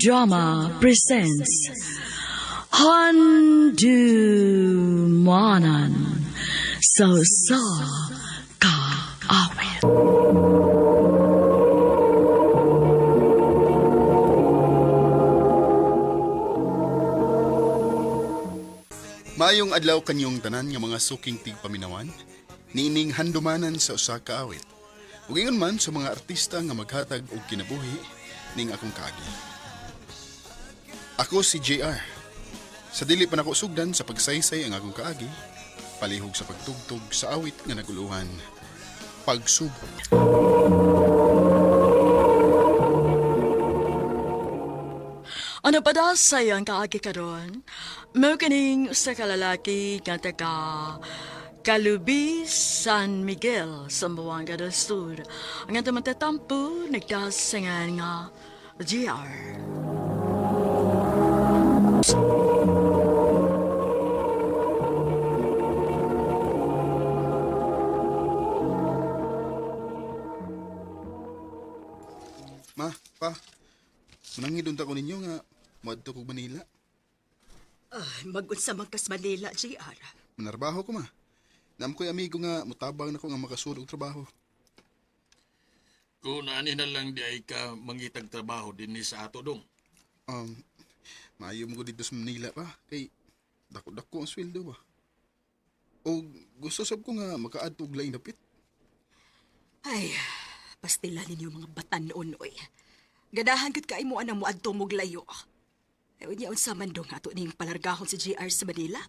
Drama presents Handumanan sa Usa Ka Awit. Maayong adlaw kanyong tanan nga mga suking tigpaminawan, niining handumanan sa usa ka awit. Ug ingon man sa mga artista nga maghatag og kinabuhi ning akong kaagi. Ako si JR. Sa dili pa nako sugdan sa pagsaysay ang akong kaagi, palihog sa pagtugtog sa awit nga naguluhan, Pagsubok. Ano pa daw sa'yo ang kaagi karon? Mao kining usa ka lalaki nga taga Kalubi, San Miguel, Zamboanga del Sur. Ang atong matatampo, nagdasingan nga GR. Ma, pa, manangid unta ko ninyo nga moadto kog Manila. Ay, mag-unsa man kas Manila, JR. Manarbaho ko, ma. Nam ko'y amigo nga mutabang nako nga makasulog og trabaho. Kung ani na lang di ay ka mangitag trabaho din ni sa ato dong. Um, maayo mo ko dito sa Manila pa kay dako-dako ang sweldo ba. O gusto sab ko nga makaadto og laing dapit. Ay, pastila ninyo mga batanon, oy. Ganahan gud kay mo anang muadto mog layo. Ay, unya unsa man dong ato ning palargahon si JR sa Manila.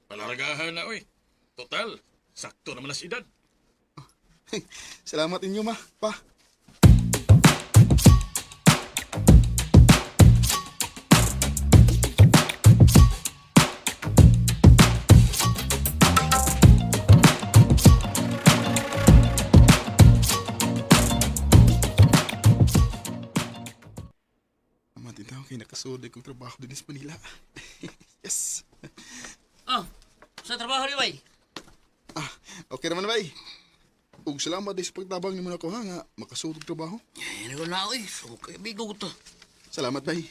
Palargahan na oy. Total, sakto naman as edad. Salamat inyo, ma, pa. Ama, din tao kay nakasulod kong trabaho din sa Manila. Yes. Oh, sa trabaho ni Bay. Ah, okay naman, bay. Ug salamat din sa pagtabang nimo nako ha nga makasulod og trabaho. Ay, ko na, oy. So, kaibigo ko to. Salamat, bay.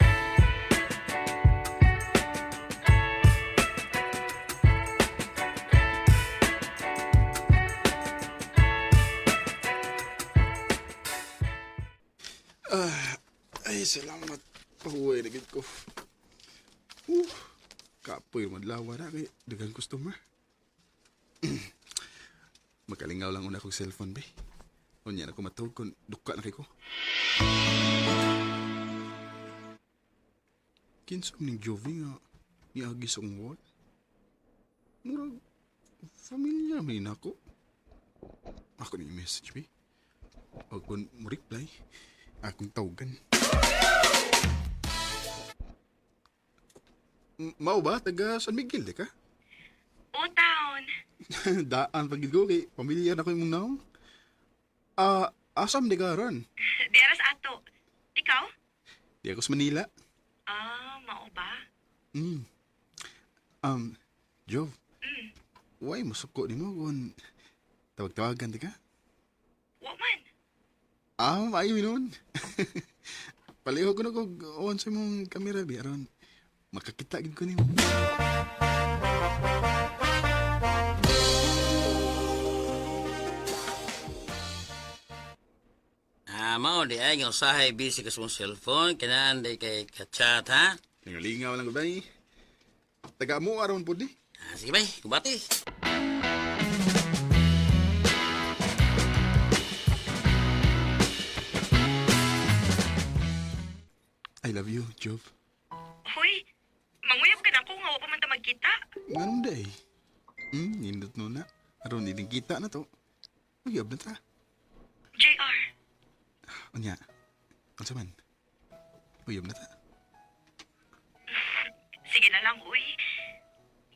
Ah, ay, salamat. Pahuway na gid ko. Kapoy madlawa na kay daghang customer. Makalingaw lang una kong cellphone, bay. Unya na ko matug kung duka na kay ko. Kinsa man ning Jovi nga niagi sa akong wall? Murag, familiar man nako. Ako ni message bi. O kung mo reply, akong tawagan. Mao ba? Taga San Miguel, di ka? O taon. Daan pagid ko kay pamilyar na ko imong naong. Ah, asam di ka ron? Diaras ato. Ikaw? Di ako sa Manila. Ah, mao ba? Mm. Jov. Why musuko nimo kung tawag-tawagan di ka? Wa man. Ah, maayo nun. Palihog ko na kog on sa imong kamera bi aron makakita gid ko nimo. Ah, mao di ay nga usahay busy ka sa mong cellphone, kinaan di kay ka-chat, ha? Lingaw lang ko bay. Taga mo aron pud ni. Ah, sige, bay, kubati. I love you, Jov. Hoy, manguyab ka na ako nga wa pa man ta magkita. Nganong day? Nindot no na. Aron ining kita na to. Uyab na ta. JR, Unya. Unsa man? Uyab na ta. sige na lang, uy.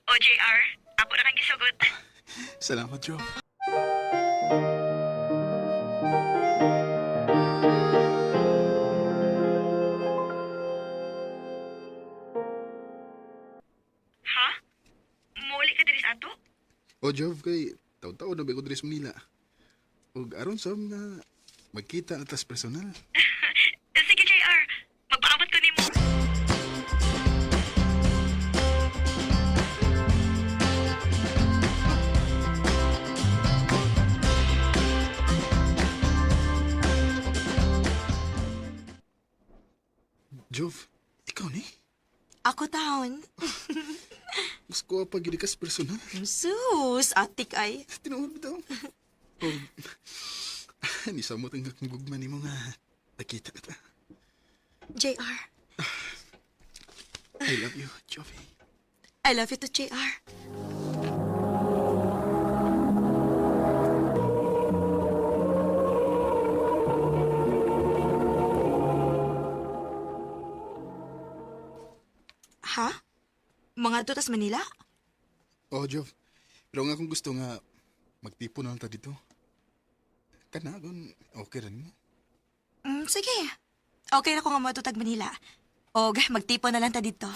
O JR, ako na kang gisugot. Salamat, Jov. Ha? Muli ka diri sa ato? O Jov, kay taon-taon na ba ko diri sa Manila. Ug aron sa nga magkita na tas personal. Sige, JR. Magpaabot ko nimo. Jov, ikaw ni? Ako taon. Mas kuha pa gid ka sa personal. Sus, atik ay. Tinuod ba daw? Oh, nisamot ang akong gugma nimo nga nakita na ta. JR. I love you, Jovi. I love you too, JR. Ha? Mga tutas Manila? Oh, Jov. Pero nga kung gusto nga magtipo na lang ta dito. Kana gun okay ra nimo. Sige. Okay na ko nga matutag Manila. Og magtipo na lang ta dito.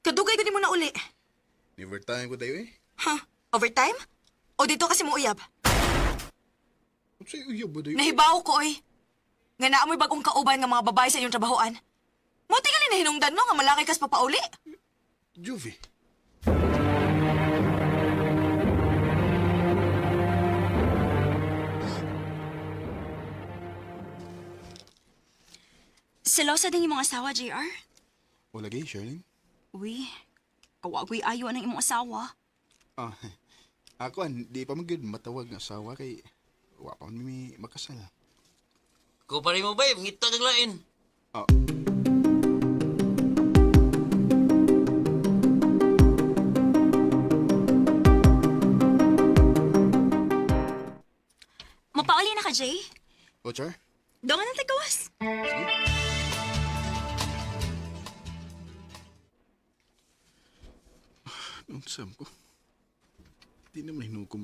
Kadugay gani mo na uli. Never time ko dayo eh. Ha? Overtime? O dito kasi mo uyab? Unsay uyab ba dayo? Nahibaw ko, oy. Nga naamoy bagong kauban nga mga babae sa inyong trabahoan. Mo tingali na hinungdan no nga malaki kas papauli. Jovi. Selosa din imong asawa, JR? Wala gay, Charlene. Uy, kawagoy ayo ng imong asawa. Ah, ako an, di pa man gyud matawag nga asawa kay wa pa man mi makasal. Ko pa rin mo, babe. Ngita kag lain. Ah, Mapauli na ka, Jay. oh, Char. Doon na tagawas. Sige. Unsa ko? Di naman hinuog ko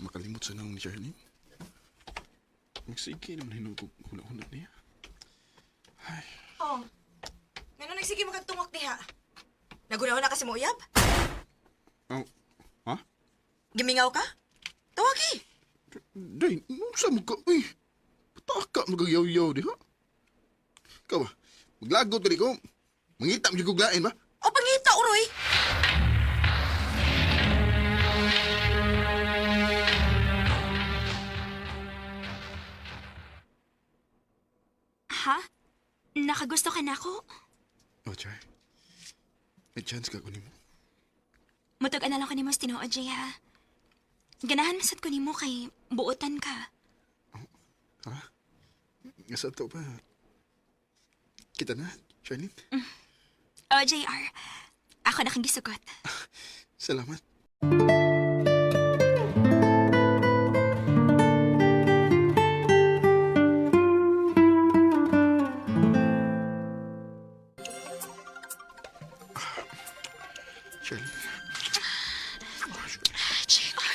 makalimot sa naong ni Charlene. Magsige naman hinuog ko huna-huna niya. Oh. Ngano nagsige mo kag tungok diha? Nagunaw na kasi mo uyab? Oh, ha? Gimingaw ka? Tawagi. Day, unsa mo ka? Uy, pataka magagyaw-yaw diha. Ikaw ba? Maglagot ka di ko. Mangita mo jud kog lain ba? O pangita uroy. Ha? Nakagusto ka na ako? Oh, Char. May chance ka ko nimo. Mutag na lang ko nimo sa tinuod, Jay, ha? Ganahan masad ko nimo kay buotan ka. Ha? Nga sa to pa. Kita na, Charlene. Oh, JR, ako na kang gisugot. Salamat. Charlene. JR.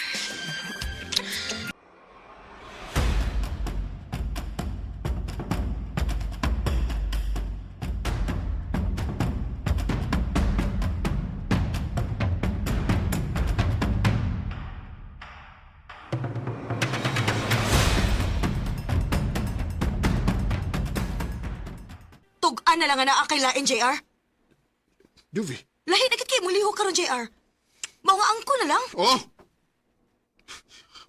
Tug-an na lang nga naa kay lain, JR. Jovi. Lahi na gid kay mulihok karon, JR. Mao nga angko na lang. Oo!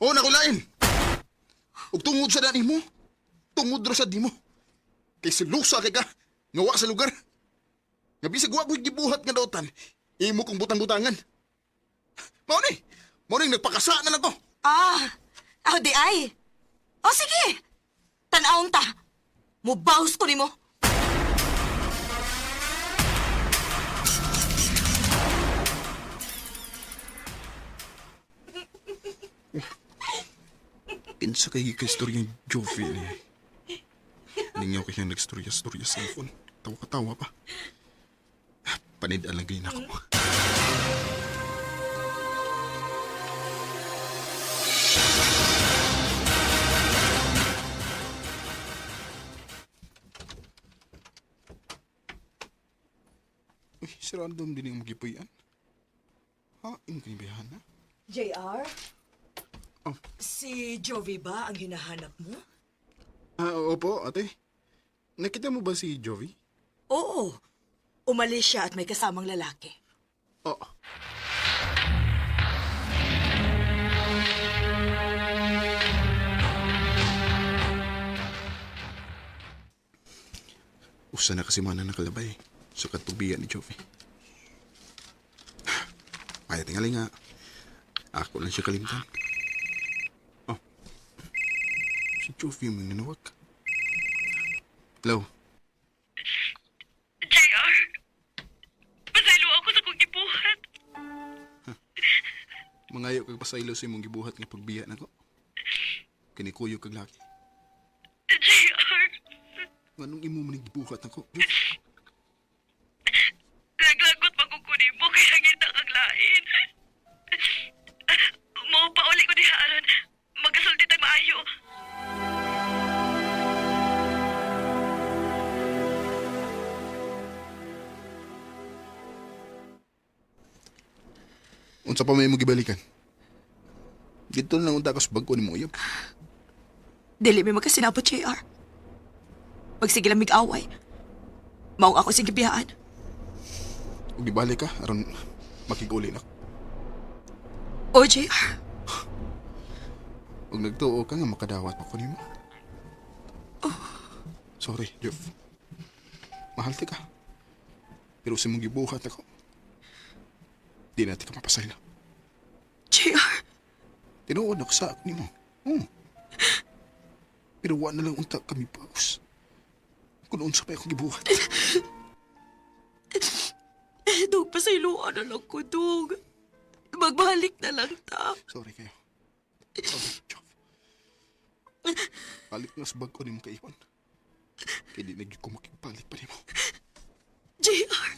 Oo, nakulain! Ug tungod sa dani mo, tungod ra sa di mo. Kay silusa kay ka, nga wa sa lugar. Nga bisag wa ko'y gibuhat nga dautan, imo kong butang-butangan. Mao ni, mao ni nagpakasa na lang ko. Ah, aw di ay. O sige. Tan-awon ta. Mubaws ko nimo. Kinsa kay kaistorya yung Jovi ni. Ningyaw kay nagstorya-storya sa cellphone. Tawa ka tawa pa. Panid-an lang ganyan ako. Uy, si random din yung magipuyan. Ha? Yung kinibihan na? JR? Oh. Si Jovi ba ang hinahanap mo? Ah, opo, ate. Nakita mo ba si Jovi? Oo. Umalis siya at may kasamang lalaki. Oo. Usa na kasi mana nakalabay sa katubian ni Jovi. Ay, tingali nga. Ako lang siya kalimtan. Oh. Si Jovi yung nanawag. Hello. JR, pasaylo ako sa kong gibuhat. Mangayo kag pasaylo sa imong gibuhat nga pagbiya nako. Kinikuyo kag laki. JR, Nganong imo man ning gibuhat nako? Diyos, naglagot magkukunin mo kaya ngita kag lain. Mo pauli ko diha aron magasulti tag maayo. Unsa pa may imong gibalikan? Dito na lang unta ka sa bag-o nimo uyab. Dili may magkasinabot, JR. Magsige lang mig-away. Mao ako sing gibiyaan. Ug gibalik ka aron makiguli na. O, JR. Ug nagtuo ka nga makadawat pa ko nimo. Sorry, Jeff. Mahal ti ka. Pero sa imong gibuhat nako. Di na ti ka mapasaylo. JR. Tinuod ako sa nimo. Oo. Pero wa na lang unta kami paus. Kung unsa pa akong gibuhat. Dug, pasayloan na lang ko, Dug. Magbalik na lang ta. Sorry kayo. Sorry, Chof. Balik na sa bag-o nimo kaipon. Kaya di na gyud ko makigbalik pa nimo. JR.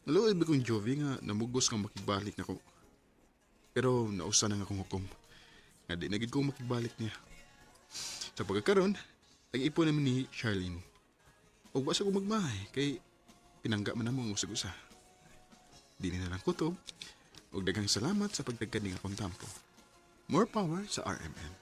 Naluoy ba kong Jovi nga namugos nga makigbalik nako. Pero nausa na nga akong hukom. Nga di na gid ko makigbalik niya. Sa pagkakaron, nag-ipon namin ni Charlene. Ug wa sa ko magmahay kay pinangga man namo ang usag-usa. Di na lang kutob. Ug daghang salamat sa pagdagkad ning akong tampo. More power sa RMN.